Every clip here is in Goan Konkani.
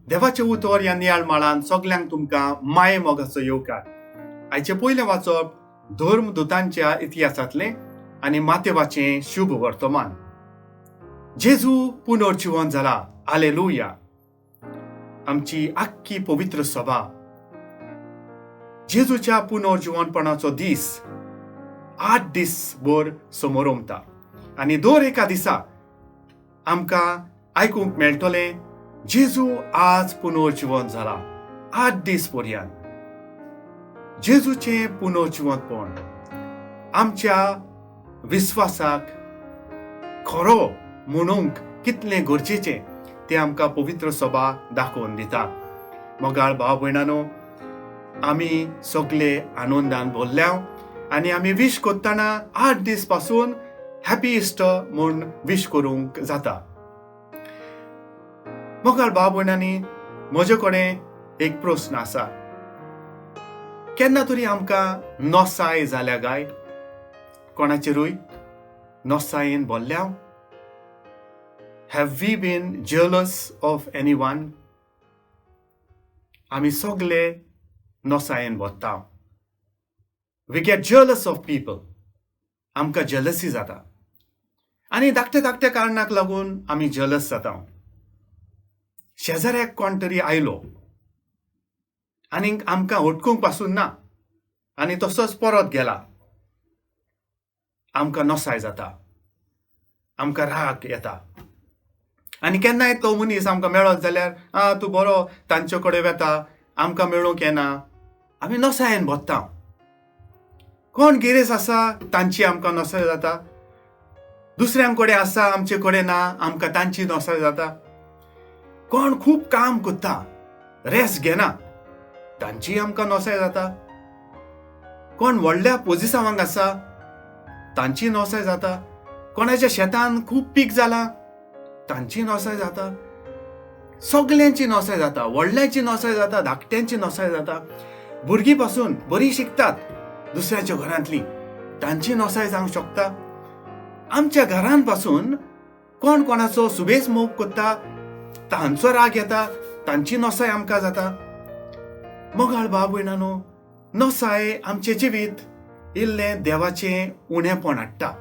देवाचें उतर ह्या नियाळ माळान सगल्यांक तुमकां माये मोगाचो येवकार. आयचें पयलें वाचप धर्मदुतांच्या इतिहासांतलें आनी मातेवाचें शुभ वर्तमान. जेजू पुनर्जिवन जाला, आलेलुया. आमची आख्खी पवित्र सभा जेजूच्या पुनर्जिवनपणाचो दीस 8 दीस भर समोरमता आनी दर एका दिसा आमकां आयकूंक मेळटलें जेजू आज पुनर्जिवन जाला. 8 दीस पर्यंत जेजूचें पुनर्जिवनपण आमच्या विस्वासाक खरो म्हणूंक कितलें गरजेचें तें आमकां पवित्र सभा दाखोवन दिता. मोगाळ भाव भयणानो, आमी सगळे आनंदान भरल्या आनी आमी विश करतना 8 दीस पासून हॅपी इस्टर म्हूण विश करूंक जाता. मोगाळ भाव भयणांनी, म्हजे कडेन एक प्रस्न आसा. केन्ना तरी आमकां नसाय जाल्या काय? कोणाचेरूय नसायेन भरल्या? Have we been jealous of anyone? आमी सगळे नसायेन भरता. We get jealous of people. आमकां जेलसी जाता आनी धाकट्या धाकट्या कारणाक लागून आमी जेलस जाता. शेजाऱ्याक कोण तरी आयलो आनी आमकां हटकूंक पासून ना आनी तसोच परत गेला, आमकां नसाय जाता, आमकां राग येता. आनी केन्नाय तो मनीस आमकां मेळत जाल्यार, आ तूं बरो तांचे कडेन वेता, आमकां मेळूंक येना, आमी नसायेन भरता. कोण गिरेस्त आसा तांची आमकां नसाय जाता, दुसऱ्यां कडेन आसा आमचे कडेन ना, आमकां तांची नसाय जाता. कोण खूब काम करता, रेस्ट घेना, तांची आमकां नसाय जाता. कोण व्हडल्या पोजिसांवांक आसा तांची नसाय जाता. कोणाच्या शेतान खूब पीक जालां तांची नसाय जाता. सगल्यांची नसाय जाता, व्हडल्यांची नसाय जाता, धाकट्यांची नसाय जाता. भुरगीं पासून बरीं शिकतात दुसऱ्याच्या घरांतली, तांची नसाय जावंक शकता. आमच्या घरान पासून कोण कोणाचो सुबेज मोग करता तांचो राग येता, तांची नसाय आमकां जाता. मोगाळ भाव भयणानो, नसाय आमचें जिवीत इल्लें देवाचें उणेपण हाडटा.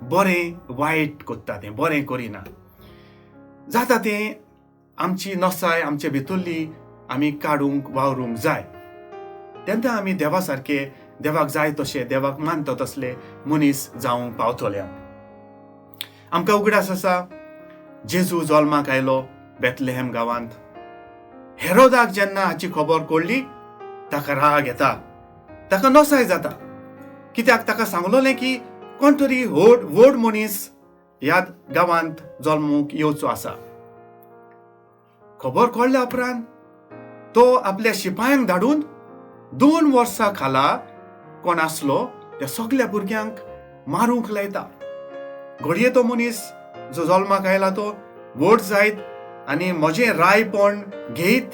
बरें वायट करता, तें बरें करिना जाता. तें आमची नसाय आमचे भितरली आमी काडूंक वावरूंक जाय. तेन्ना आमी देवा सारके, देवाक जाय तशे, देवाक मानता तसले मनीस जावंक पावतले. आमकां उगडास आसा, जेजू जल्माक आयलो बेतलेहेम गांवांत. हेरोदाक जेन्ना हाची खबर कळ्ळी ताका राग येता, ताका नसाय जाता. कित्याक ताका सांगलोलें की कोण तरी व्हड व्हड मनीस ह्या गांवांत जल्मूंक येवचो आसा. खबर कळ्ळ्या उपरांत तो आपल्या शिपायांक धाडून 2 वर्सां खाला कोण आसलो त्या सगल्या भुरग्यांक मारूंक लायता. घडये तो मनीस जो जल्माक आयला तो व्हड जायत आनी म्हजें रायपण घेयत.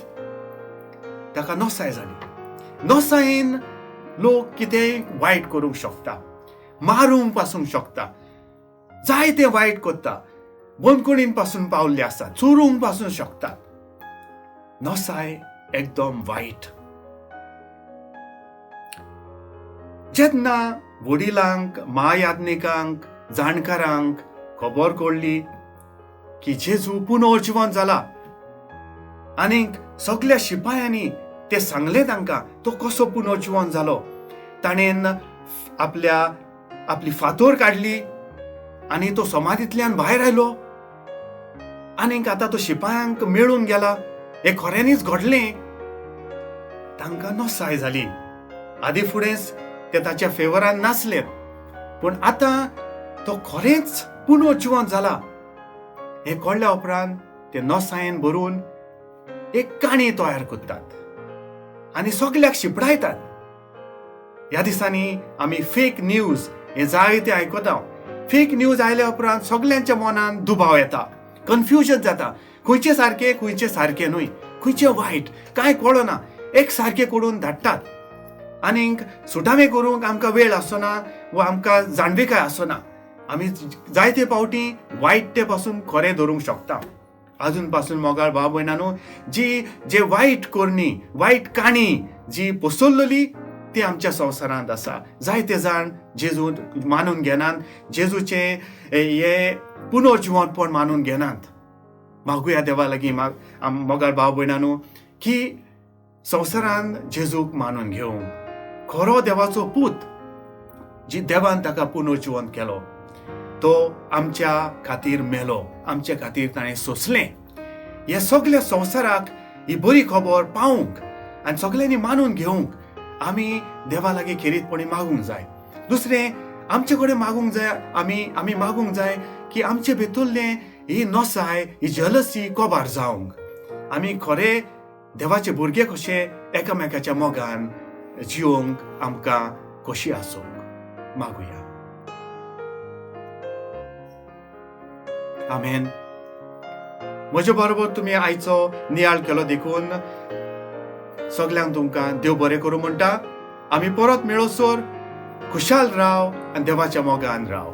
ताका नसाय जाली. नसायेन लोक कितेंय वायट करूंक शकता, मारूंक पासूंक शकता, जायते वायट करता, बंदखणीन पासून पावल्ले आसा, चोरूंक पासून शकता. नसाय एकदम वायट. जेन्ना वडिलांक, मायाज्ञिकांक, जाणकारांक खबर कळ्ळी की जेजू पुनर्जिवन जाला आनीक सगल्या शिपायांनी ते सांगले तांकां तो कसो पुनर्जिवन जालो, ताणेन आपल्या आपली फातोर काडली आनी तो समाधींतल्यान भायर आयलो आनीक आतां तो शिपायांक मेळून गेला. हें खऱ्यांनीच घडलें. तांकां नसाय जाली. आदी फुडेंच ते ताच्या फेवरान नासले, पूण आतां तो खरेंच पुनर्जिवन जाला हें कळ्ळ्या उपरांत ते नसायेन भरून एक काणी तयार करतात आनी सगल्याक शिपडायतात. ह्या दिसांनी आमी फेक न्यूज हें जायतें आयकता. फेक न्यूज आयल्या उपरांत सगल्यांच्या मनान दुबाव येता, कन्फ्युजन जाता, खंयचें सारकें खंयचें सारकें न्हय, खंयचें वायट कांय कळना. एक सारकें करून धाडटात आनीक सुटावे करूंक आमकां वेळ आसना वा आमकां जाणविकाय आसना. आमी जायते फावटी वायट ते पासून खरें धरूंक शकता. अजून पासून मोगाळ भाव भयणांनो, जी जे वायट करणी, वायट काणी जी पसरलेली ती आमच्या संवसारांत आसा. जायते जाण जेजू मानून घेनात, जेजूचें हें पुनर्जिवंतपण मानून घेनात. मागुया देवा लागीं मोगाळ भाव भयणांनो की संवसारान जेजूक मानून घेवंक, खरो देवाचो पूत जी देवान ताका पुनर्जिवंत केलो, तो आमच्या खातीर मेलो, आमच्या खातीर ताणें सोंसलें. हे सगल्या संवसाराक ही बरी खबर पावूंक आनी सगल्यांनी मानून घेवंक आमी देवा लागीं खेरीतपणी मागूंक जाय. दुसरें आमचे कडेन मागूंक जाय, आमी मागूंक जाय की आमचे भितरलें ही नसाय, ही जलसी कबार जावंक, आमी खरे देवाचे भुरगे कशे एकामेकाच्या मोगान जिवंक आमकां खोशी आसूंक मागुया. आमेन. म्हजे बरोबर तुमी आयचो नियाळ केलो देखून सगल्यांक तुमकां देव बरें करूं म्हणटा. आमी परत मेळोसर खुशाल राव आनी देवाच्या मोगान राव.